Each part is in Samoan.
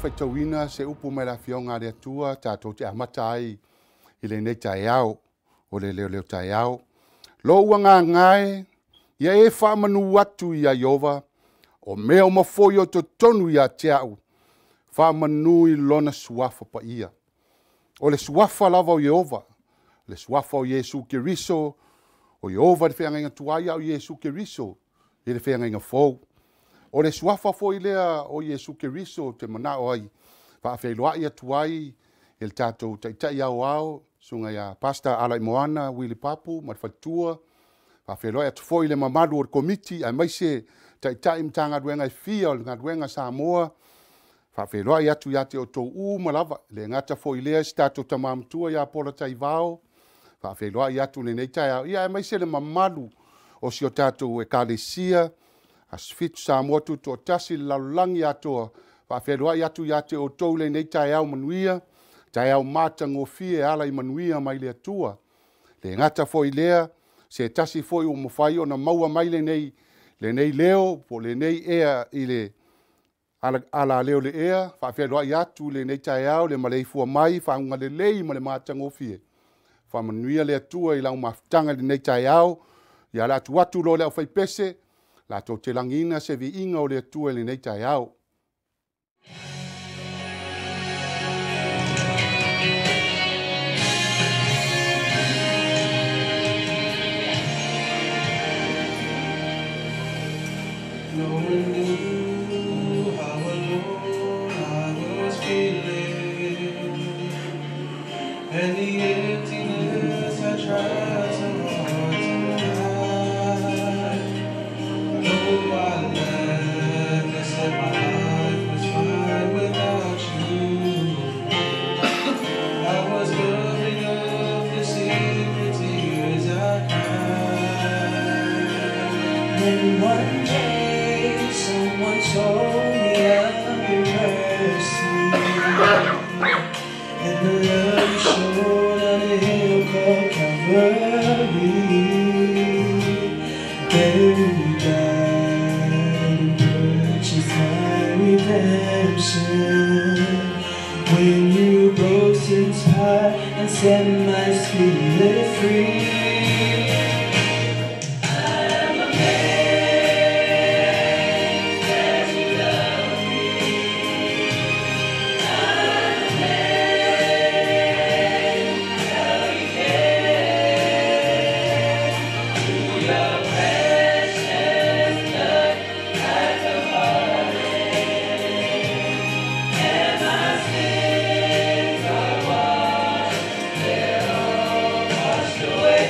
faitauina se upu mai le Afioga a le Atua tatou te amata ai i lenei taeao o le leoleo taeao. Lou agaga e, ia e faamanu atu ia Ieova, o mea uma foi o totonu ia te au, faamanu i lona suafa paia. O le suafa lava o Ieova, le suafa o Iesu Keriso, o Ieova i le feagaiga tuai, a o Iesu Keriso i le feagaiga fou. O le suafa foi lea o Iesu Keriso ou te manao ai faafeiloai atu ai i le tatou Taitai Aoao, Susuga ia Pastor Alaimoana Willie Papu ma le faletua. E faafeiloai atu foi i le mamalu o le Komiti aemaise Taitai o Matagaluega e fia o le galuega a Samoa. E faafeiloai atu ia te outou uma lava. E le gata foi i lea si tatou tama matua ia Polataivao, e faafeiloai atu i lenei taeao, aemaise le mamalu o si o tatou Ekalesia Aso Fitu Samoa Tutoatasi i le lalolagi atoa. E faafeiloai atu ia te outou i lenei taeao manuia, taeao matagofie e ala i manuia mai le Atua. E le gata foi i lea, o se tasi foi ua mafai ona maua mai lenei leo po o lenei ea i le alaleo i le ea, e faafeiloai atu i lenei taeao le maleifua mai i faguga lelei ma le matagofie. Faamanuia le Atua i lau mafutaga i lenei taeao. Ia o le a tuu atu loa i le aufaipese latou te lagiina se viiga o le Atua i lenei taeao. No one knew how alone I was feeling, and the emptiness I tried so hard to hide. Though I laughed and said my life was fine without you, I was covering up the secret tears I cried. Then one day someone told me of your mercy and the love you showed on a hill called Calvary. There you died and purchased my redemption when you broke sin's power and set my spirit free. I'm amazed that you love me. I'm amazed how you care. Through your precious blood I found pardon, and my sins are washed, they're all washed away.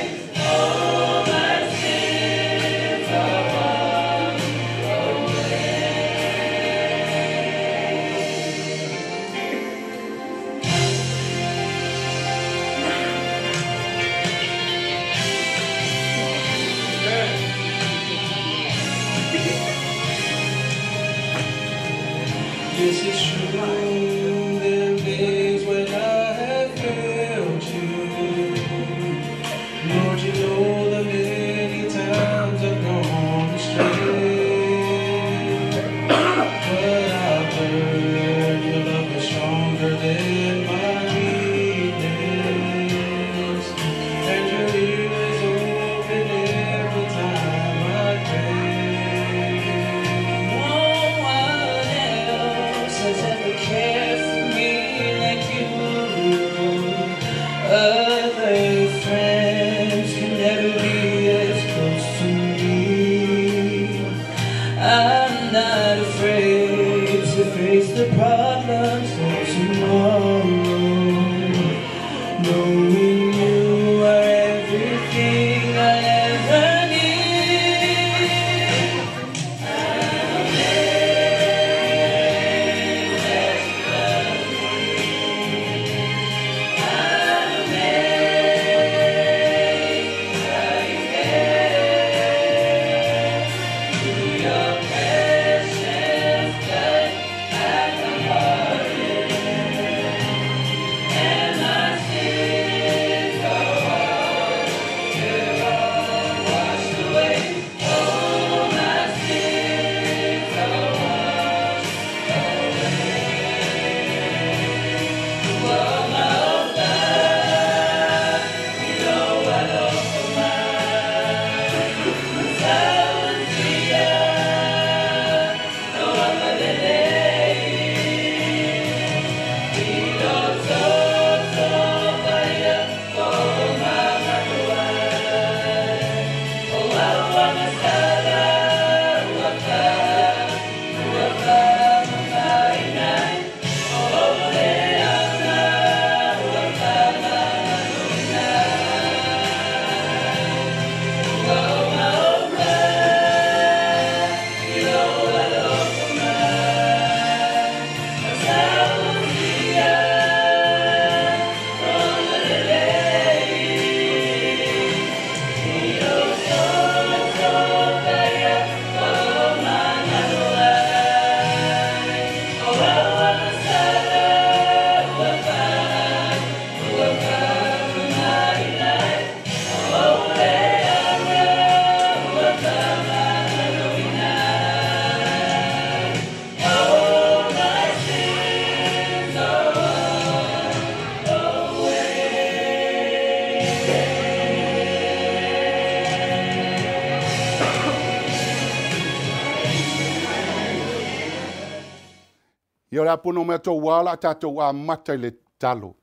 o le a pono mea tou ala a tatou amata i le tatalo.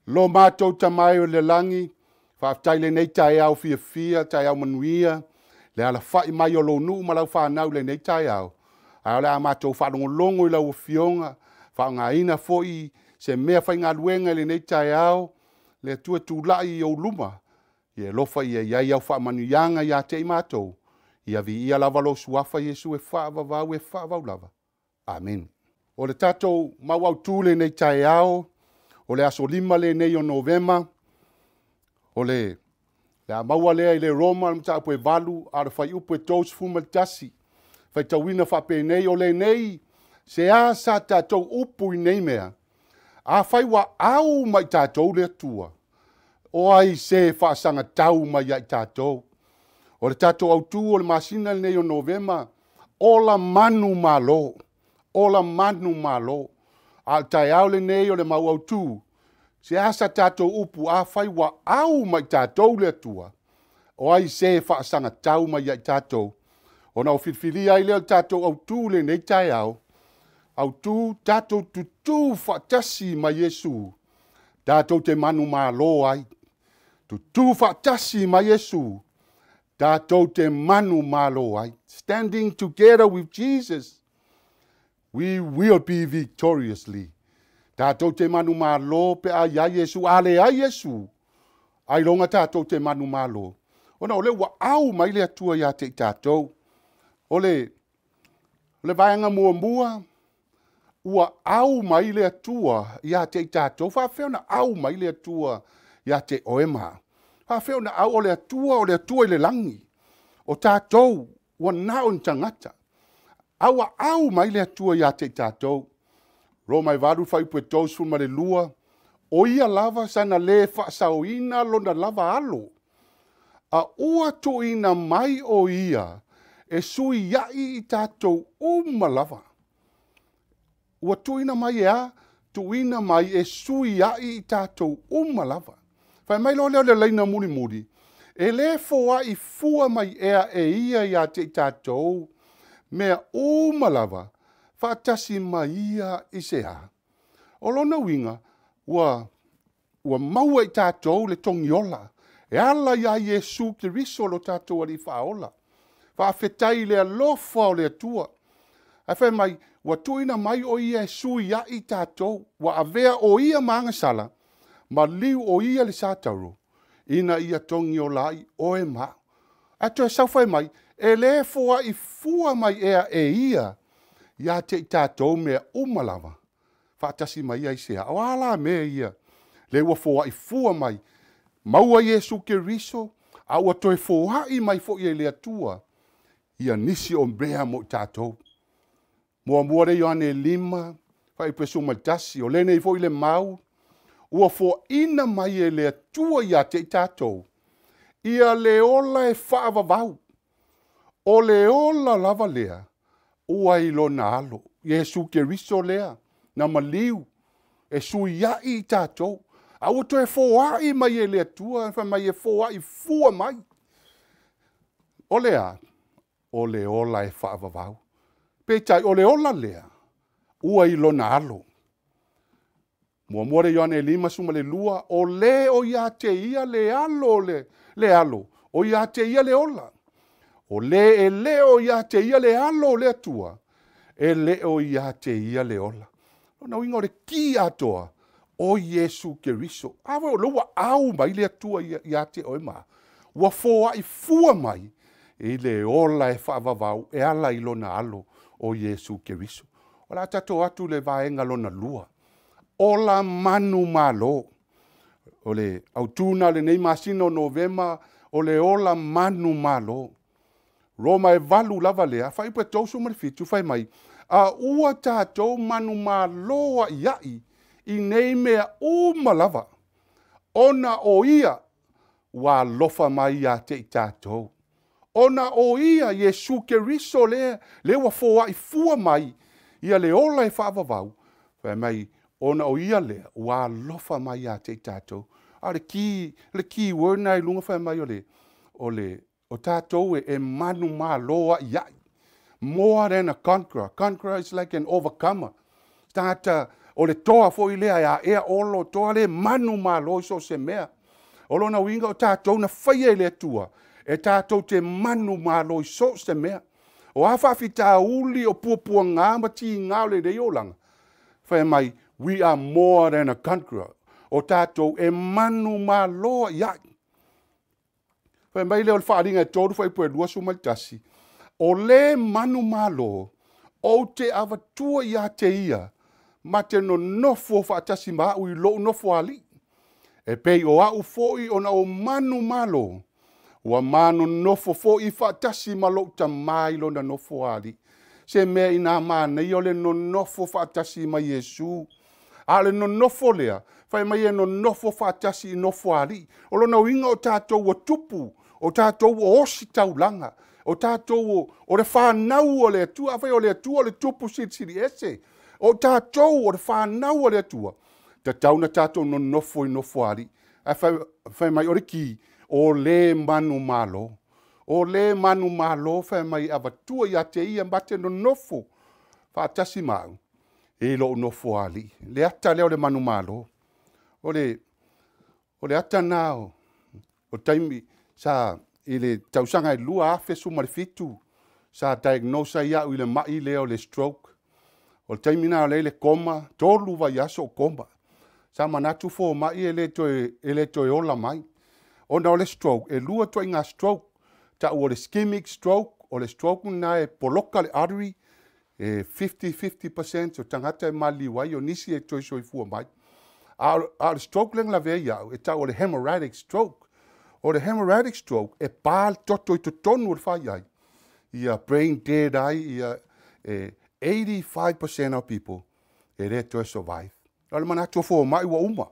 Lo matou Tama e o i le lagi, faafetai lenei taeao fiafia, taeao manuia, le alafai mai o lou nuu ma lau fanau i lenei taeao. Ae o le a matou faalogologo i lau Afioga, faaaogaina foi se mea faigaluega i lenei taeao, le Atua e tulai i ou luma, ia alofa ia i ai au faamanuiaga ia te i matou, ia viia lava lou suafa Iesu e faavavau e faavavau lava. Amene. O le tatou mau autu lenei taeao, o le aso 5 lenei o Novema, o le a maua lea i le Roma le mataupu e 8, a o le fuaiupu e 31, faitauina faapenei, o lenei se a sa tatou upu i nei mea, afai ua au mai tatou le Atua, o ai se faasagatau mai ia i tatou. O le tatou autu o le masina lenei o Novema, ola manu malo, ola manu malo. A o le taeao lenei o le mau autu, se a sa tatou upu, afai ua au mai tatou le Atua, o ai se faasagatau mai ia i tatou. Ona o filifilia ai lea o le tatou autu lenei taeao, autu tatou tutū faatasi ma Iesu, tatou te manumalo ai. Tutū faatasi ma Iesu, tatou te manumalo ai. Standing together with Jesus, we will be victoriously. Tatou te manumalo pe a iai Iesu, a leai Iesu, ailoga tatou te manumalo. Ona o lea ua au mai le Atua ia te i tatou. O le vaega muamua, ua au mai le Atua ia te i tatou. Faafefea ona au mai le Atua ia te oe ma au? Faafefea ona au? O le Atua, o le Atua i le lagi. O tatou, ua na o ni tagata. A ua au mai le Atua ia te i tatou. Roma e 8, fuaiupu e 32, o ia lava sana lē faasaoina lona lava alo, a ua tuuina mai o ia e sui ai i tatou uma lava. Ua tuuina mai e a? Tuuina mai e sui ai i tatou uma lava. Fai mai loa lea o le laina mulimuli, e lē foai fua mai ea e ia ia te i tatou mea uma lava, faatasi ma ia i se a. O lona uiga, ua maua i tatou le togiola, e ala ia Iesu Keriso lo tatou Alii Faaola. Faafetai i le alofa o le Atua. Ae fai mai, ua tuuina mai o ia e sui ai i tatou, ua avea o ia ma agasala, ma liu o ia le satauro, ina ia togiola ai oe ma au. Ae toe sau fai mai, e lē foai fua mai ea e ia ia te i tatou mea uma lava, faatasi mai ia i se a. O a la mea ia, le ua foai fua mai, maua Iesu Keriso, a ua toe foai mai foi e le Atua, ia nisi o mea mo i tatou. Muamua le Ioane 5, fuaiupu e 11, o lenei foi le mau, ua foaina mai e le Atua ia te i tatou, ia le ola e faavavau. O le ola lava lea, ua i lona alo. Iesu Keriso lea, na maliu, e sui ai i tatou. A ua toe foai mai e le Atua, fai mai e foai fua mai. O le a? O le ola e faavavau. Peitai, o le ola lea, ua i lona alo. Muamua le Ioane 5, 12, o le o ia te ia le alo, le alo, o ia te ia le ola. O le e le o ia te ia le alo o le Atua, e le o ia te ia le ola. Lona uiga o le ki atoa, o Iesu Keriso. A foi o lea ua au mai le Atua ia te oe ma. Ua foai fua mai i le ola e faavavau e ala i lona alo o Iesu Keriso. O le a tatou atu le vaega lona lua. Ola manu malo. O le autuna lenei masina o Novema, o le ola manu malo. Roma e 8 lava lea, fuaiupu e 37, fai mai, a ua tatou manu malo ai i nei mea uma lava, ona o ia ua alofa mai ia te i tatou. Ona o ia Iesu Keriso lea, le ua foai fua mai, ia le ola e faavavau, fai mai, ona o ia lea, ua alofa mai ia te i tatou. A le key word na i lunga fai mai o tatou e manu malo ai ai. More than a conqueror. Conqueror is like an overcomer. Tagata o le toa foi lea e aea olo, toa le manumalo i so o se mea. O lona uiga o tatou na faia e le Atua e tatou te manumalo i so o se mea. O a faafitauli o puapuaga ma tiga o lenei olaga, fai mai, we are more than a conqueror. O tatou e manumalo i ai. Fai mai lea o le Faaaliga e 3 fuaiupu e 21, o le manumalo ou te avatua ia te ia, ma te nonofo faatasi ma au i lou nofoalii. E pei o au foi ona o manumalo, ua manonofo foi faatasi ma lou Tamā i lona nofoalii. Se mea ina manaia o le nonofo faatasi ma Iesu. A o le nonofo lea, fai mai e nonofo faatasi i nofoalii. O lona uiga o tatou ua tupu, o tatou ua ositaulaga, o tatou o le fanau o le Atua. Afai o le Atua o le tupu silisili ese, o tatou o le fanau o le Atua, tatau na tatou nonofo i nofoalii. Ae fai mai o le ki, o le manumalo. O le manumalo fai mai e avatua ia te ia ma te nonofo faatasi ma au i lou nofoalii. Le ata lea o le manumalo. O le ata na o taimi sa i le tausaga e 2017 sa diagnose ai au i le mai lea o le stroke. O le taimi na o lea i le koma, 3 vaiaso o koma. Sa manatu fomai e le toe ola mai. Ona o le stroke, e 2 ituaiga stroke. Tau o le ischemic stroke, o le stroke na e poloka le artery, e 50-50% o tagata e maliliu ai, o nisi e toe soifua mai. A o le stroke lea na lavea ai au, e tau o le hemorrhagic stroke. O le hemorrhagic stroke, e pa le toto i totonu o le faiai. Ia brain dead ai, ia 85% of people e le toe survive. O le manatu o fomai ua uma.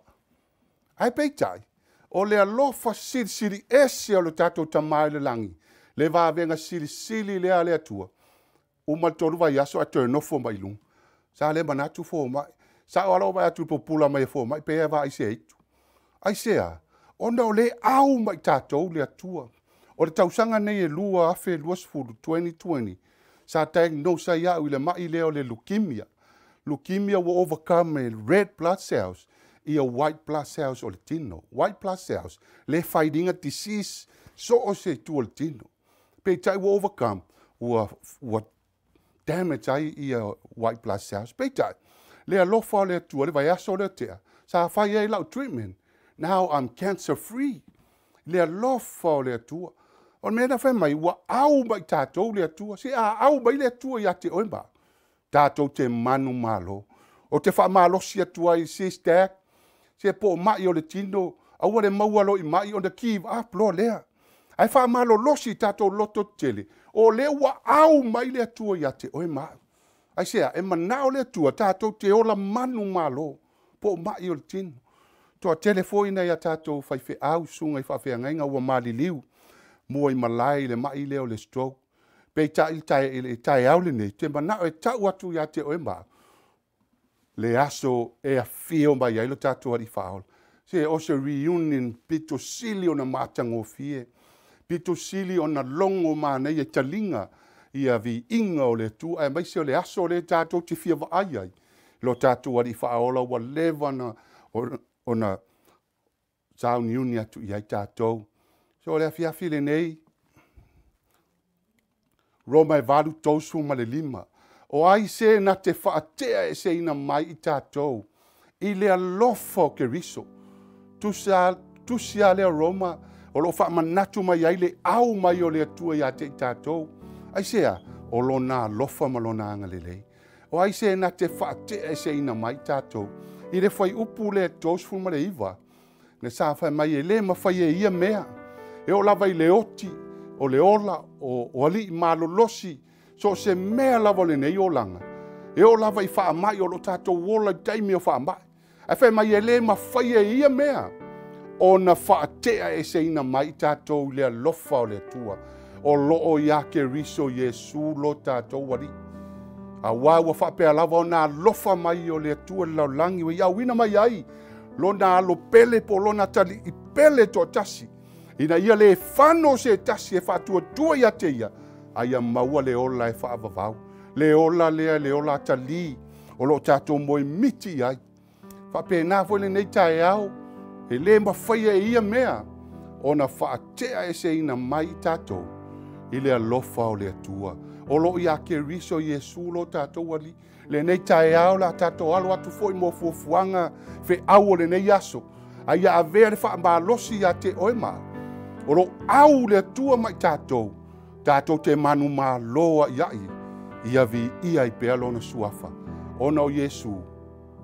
Ae peitai, o le alofa silisili ese o le tatou Tamā i le lagi, le vavega silisili lea a le Atua, uma le 3 vaiaso ae toe nofo mai i luga. Sa le manatu fomai. Sa o alo vai atu pupula mai e fomai, pe e vaai se aitu. Ai sea, ona o le au mai tatou le Atua. O le tausaga nei e 2020, 2020, sa diagnose ai au i le mai lea o le leukemia. Leukemia ua overcome e red blood cells ia white blood cells o le tino. White blood cells, le fighting a disease, so o se itu o le tino. Peitai ua overcome, ua damage ai ia white blood cells. Peitai, le alofa o le Atua, le vaiaso o le tea, sa fai ai lau treatment. Now I'm cancer free. Le alofa o le Atua. O le mea na fai mai, ua au mai tatou le Atua. Se a au mai le Atua ia te oe ma. Tatou te manumalo. O te faamalosi atu ai sister, se po mai o le tino, aua le maua lo i mai, ona give up loa lea. Ae faamalolosi tatou loto tele, o lea ua au mai le Atua ia te oe ma. Ai sea, e manao le Atua, tatou te ola manumalo, po mai o le tino. Toa telefoni ia tatou faifeau susuga i faafeagaiga ua maliliu, mua i malae i le mai lea o le stroke. Peitai i le taeao lenei, te manao e tau atu ia te oe ma, le aso e afio mai ai lo tatou Alii Faaola. Se o se reunion pito sili ona matagofie, pito sili ona logo manaia taliga ia viiga o le Atua, aemaise o le aso lea tatou te fia vaai ai lo tatou Alii Faaola ua leva ona sauniuni atu i ai tatou. So o le afiafi lenei, Roma e 8 35. O ai se na te faatea e seina mai i tatou i le alofa o Keriso. Tusi a lea Roma, o lo faamanatu mai ai le au mai o le Atua ia te i tatou. Ai sea, o lona alofa ma lona agalelei. O ai se na te faatea e seina mai i tatou i le fuaiupu lea 39, na sa fai mai e le mafai e ia mea. E o lava i le oti, o le ola, o alii malolosi, so se mea lava o lenei olaga. E o lava i faamai o lo tatou ola i taimi o faamai. Ae fai mai e le mafai e ia mea ona faatea e seina mai i tatou i le alofa o le Atua. O loo ia Keriso Iesu lo tatou Alii. Auā ua faapea lava ona alofa mai o le Atua i le lalolagi ua iauina mai ai lona alo pele po lona talii pele toatasi. Ina ia le fano se tasi e faatuatua ia te ia, ai ia maua le ola e faavavau. Le ola lea, le ola tali. O loo tatou moemiti i ai. Faapena foi lenei taeao, e lē mafaia e ia mea ona faateaeseina mai i tatou i le alofa o le Atua o loo ia Keriso Iesu lo tatou Alii. Lenei taeao le a tatou alo atu foi mo fuafuaga feau o lenei aso, a ia avea le faamalosi ia te oe ma o loo au le Atua ma i tatou, tatou te manumalo aiai ia viia ai pea lona suafa ona o Iesu.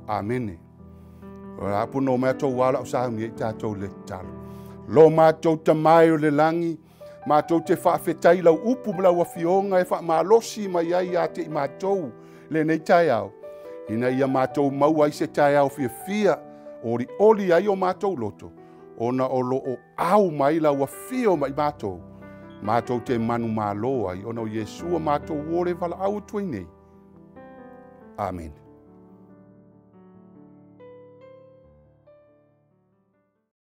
Amene. O le a puno mai atou ala o sauni ai tatou le tatalo. Lo matou Tama e o le lagi, matou te faafetai i lau upu ma lau afioga e faamalosi mai ai ia te i matou lenei taeao, ina ia matou maua ai se taeao fiafia, olioli ai o matou loto, ona o loo au mai lau afio mai matou, matou te manumalo ai ona o Iesu matou o le valaau atu ai nei. Amene.